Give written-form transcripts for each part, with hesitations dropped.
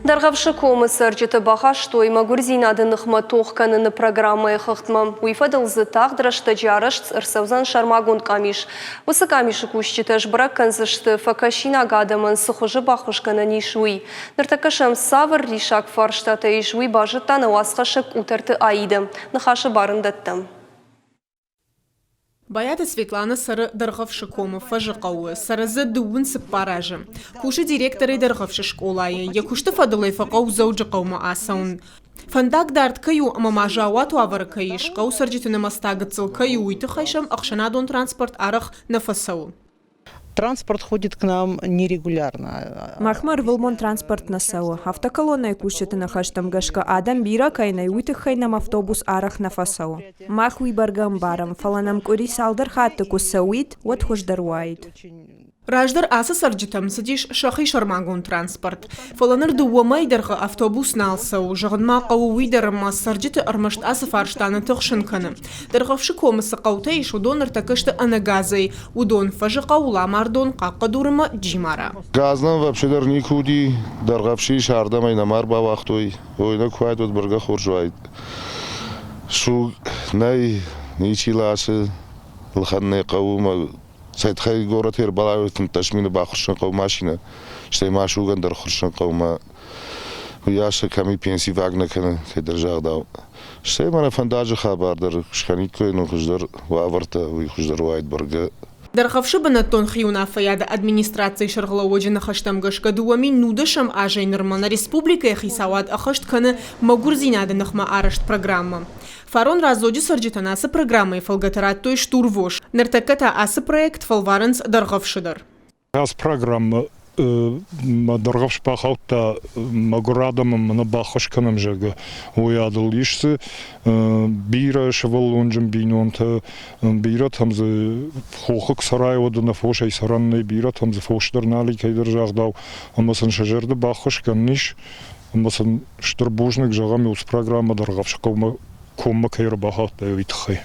Дӕргъӕвсы комы цӕрджыты бахастой мӕгуырдзинады ныхмӕ тох кӕныны программӕйы хыгъдмӕ. Уый фӕдыл дзы тагъд рӕстӕджы арӕзт ӕрцӕудзӕн сӕрмагонд къамис. Уыцы къамисы кусджытӕ сбӕрӕг кӕндзысты, фӕкӕсинаг адӕмӕн цы хуызы баххуыс кӕнӕн ис, уый. Ныртӕккӕ сӕм цавӕр риссаг фарстатӕ ис, уый базыдта нӕ уацхӕссӕг Къутӕрты Аидӕ. Ныхасы бар ын дӕттӕм. Байаты Светлана цӕры Дӕргъӕвсы комы Фӕзы хъӕуы, цӕры дзы дыууын цыппар азы. Кусы директорӕй Дӕргъӕвсы скъолайы, йӕ куысты фӕдыл ӕй фӕхъӕуы Дзӕуджыхъӕумӕ ацӕуын. Фӕндаг дард кӕй у ӕмӕ ма заууат уавӕры кӕй ис, хъӕуы цӕрджыты нымӕц та гыццыл кӕй у, уый тыххӕй сӕм ӕхсӕнадон транспорт арӕх нӕ фӕцӕуы. Транспорт ходит к нам нерегулярно. Махмӕ ӕрвылбон транспорт нӕ цӕуы. Автоколоннӕйы кусджыты ныхӕстӕм гӕсгӕ адӕм бирӕ кӕй нӕй, уый тыххӕй нӕм автобус арӕх нӕ фӕцӕуы. Мах уый бӕргӕ ӕмбарӕм, фӕлӕ нӕм къуыри цалдӕр хатты куы цӕуид, уӕд хуыздӕр уаид. Раздӕр ацы цӕрджытӕм цыдис сӕхи сӕрмагонд транспорт. Фӕлӕ ныр дыууӕ мӕйы дӕргъы автобус нал цӕуы. Зӕгъын ма хъӕуы уый дӕр, ӕмӕ цӕрджыты ӕрмӕст ацы фарста нӕ тыхсын кӕны. Дӕргъӕвсы комы цы хъӕутӕ ис, уыдон ныртӕккӕ сты ӕнӕгазӕй. Уыдон Фӕзыхъӕу, Ламардон, Хъахъхъӕдур ӕмӕ Джимара. Газ нӕм вообще дӕр никуы уыди, Дӕргъӕвсы ис, ардӕм ӕй нӕма ӕрбауагътой. Ой, нӕ куы уаид, уӕд бӕргӕ хорз уаид. Суг нӕй, ничи ласы, лхӕн нӕ хъӕуы мӕ Цӕй тыххӕй горӕты ӕрбалӕууыд 15 мины баххуырсын хъӕуы машинӕ, стӕй ма сугӕн дӕр хуырсын хъӕуы мӕ уыйас кӕми пенси фаг нӕ кӕны, кӕйдӕр загъдау. Стӕй мӕнӕ фӕндаджы хабар дӕр скӕниккой нын хуыздӕр уавӕртӕ, уый хуыздӕр уаид бӕргӕ. Дӕргъӕвсы бынӕттон хиуынаффӕйады администрацийы сӕргълӕууӕджы ныхӕстӕм гӕсгӕ 2010 азӕй нырмӕ нӕ республикӕйы хицауад ӕххӕст кӕны мӕгуырдзинады ныхмӕ арӕзт программӕ. Фарон Раздзоджы цӕрджытӕн ацы программӕйы фӕлгӕты радтой стурвос. Ныртӕккӕ та ацы проект фӕлварынц Дӕргъӕвсы дӕр. Ацы программӕ мӕ Дӕргъӕвс бахаудта мӕгуыр адӕмӕн мӕнӕ баххуыс кӕнӕм, зӕгъгӕ, уый адыл. Ис дзы бирӕ сывӕллонджын бинонтӕ, бирӕтӕм дзы хохы цӕрай уӕд ӕнӕ фосӕй цӕрӕн нӕй, бирӕтӕм дзы фос дӕр нал и, кӕйдӕр загъдау, ӕмӕ сын сӕ зӕрды баххуыс кӕнын ис. Ӕмӕ сын стыр бузныг зӕгъӕм, уыцы программӕ Дӕргъӕвсы хъӕумӕ коммӕ кӕй ӕрбахаудта, уый тыххӕй.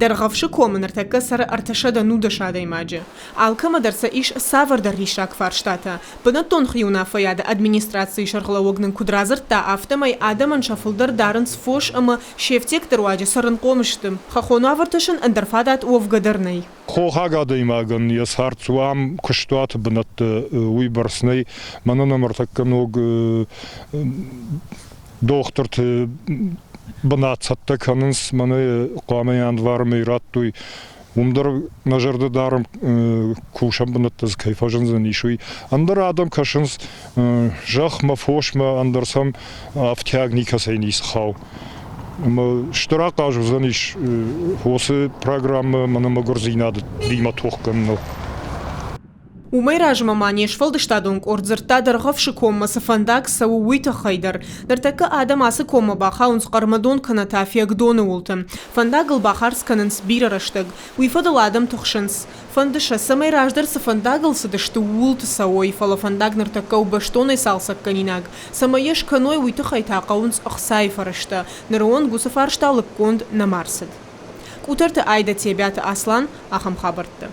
Дӕргъӕвсы комы ныртӕккӕ цӕры 319 адӕймаджы. Алкӕмӕ дӕр сӕ ис цавӕрдӕр риссаг фарстатӕ. Бынӕттон хиуынаффӕйады администрацийы сӕргълӕууӕг нын куыд радзырдта, афтӕмӕй адӕмӕн сӕ фылдӕр дарынц фос ӕмӕ се фтекты руаджы цӕрынхъом сты. Хӕххон уавӕрты сын ӕндӕр фадат уӕвгӕ дӕр нӕй. Хохаг адӕймагӕн йӕ цард ам куыстуаты бынӕтты уыйбӕрц нӕй. Мӕнӕн ӕм ӕртӕккӕ ног дохтырты бынат цӕттӕ кӕнынц, мӕнӕ хъуамӕ январы мӕй радтой. Уым дӕр нӕ зӕрдӕ дарӕм, кусӕн бынӕттӕ дзы кӕй фӕзындзӕнис, уый. Ӕндӕр адӕм кӕсынц зӕхмӕ, фосмӕ, ӕндӕр сӕм ӕфтиаг никӕцӕй ницы хауы. Ӕмӕ стыр ахъаз уыдзӕнис уыцы программӕ мӕнӕ мӕгуырдзинадимӕ тох кӕныныл. Уымӕй размӕ ма не сфӕлдыстадон къорд дзырдта Дӕргъӕвсы коммӕ цы фӕндаг цӕуы, уый тыххӕй дӕр. Ныртӕккӕ адӕм ацы коммӕ бахауынц Хъӕрмӕдон кӕнӕ та Фиагдоны уылты. Фӕндагыл бахардз кӕнынц бирӕ рӕстӕг. Уый фӕдыл адӕм тыхсынц. Фӕнды сӕ, цӕмӕй раздӕр цы фӕндагыл цыдысты, ууылты цӕуой, фӕлӕ фӕндаг ныртӕккӕ у бӕстонӕй цалцӕггӕнинаг. Цӕмӕй йӕ скӕной, уый тыххӕй та хъӕуынц ӕхцайы фӕрӕзтӕ. Ныры онг уыцы фарста лыггонд нӕма рцыд. Къутӕрты Айдӕ Тебиаты Аслан, ахӕм хабӕрттӕ.